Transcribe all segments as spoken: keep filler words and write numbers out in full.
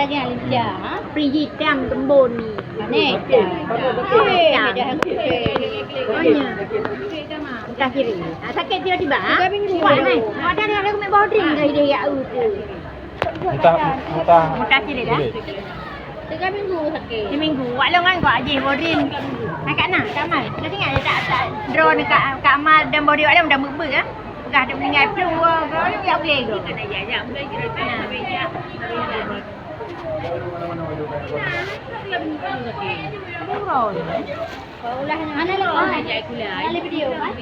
Lagi lincah, ha? Free hitam kembun ni. Aneh. Hei, dah. Oh, ya. Entah kiri. Ah, sakit tiba-tiba, ha? Kuat, eh. Ada dia lagu mek bodring ke dia ya, uh, tu. Entah, entah. Entah kiri dah. Tiga minggu sakit. Tiga minggu. Wak long kan kau ajih bodring. Nak kat na, kat Amal. Kau ingat tak, tak drone kat, kat Amal dan bodring wak long dah beu-beu, ha? Peugah dia meninggal flu, wah, kau ni tak boleh ke? Kena ya, ya, boleh kira. Mana lo? Ada video kan?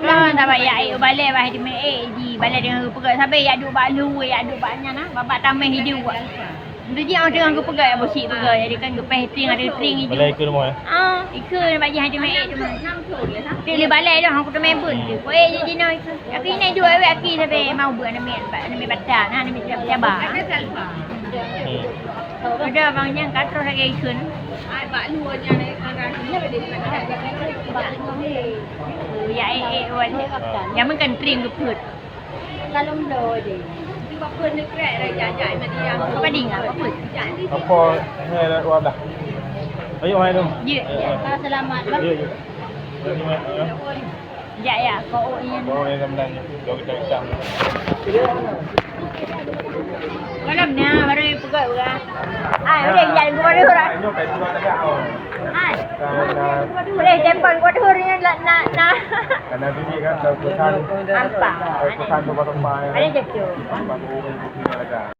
Ah, tak payah air balai bah di mek, eh, di balai dengan peugah sabe ya duk bak lu, ya duk bak nyan ah, babak tameh hidup. Untuk dia orang tengah peugah ya bosik peugah, jadi kan gepeh tring ada tring hidup. Balai ikut rumah ya? Ah, ikut bak jih ada mek tu. Pilih balai dah aku temen pun. Kau eh jadi nak ikut. Tapi ni dua awak aki sampai mau buat aneuk, aneuk bata, nah, aneuk cabar. Hmm. Ada abang nyang ka terus lagi ikun. Ai bak lu aja ni. Ya eh eh wan. Yang mungkin tring geput. Lalu melo je. Apa ding apa pun? Apa? Hai dah dua belas. Ayo hai tu. Ya, ya. Selamat. Ya, ya. Jadi mai. Ya, ya, kau yang. Kau yang sebenarnya. Kau kita kita. Malam ni baru pegang orang. Ah, boleh jalan dua orang. Ai. Boleh tempat dua orang nak nak nak. Karena bini kan dah pesan. Apa? Dah pesan tu baru mai. Ada jatuh. Baru punya lega.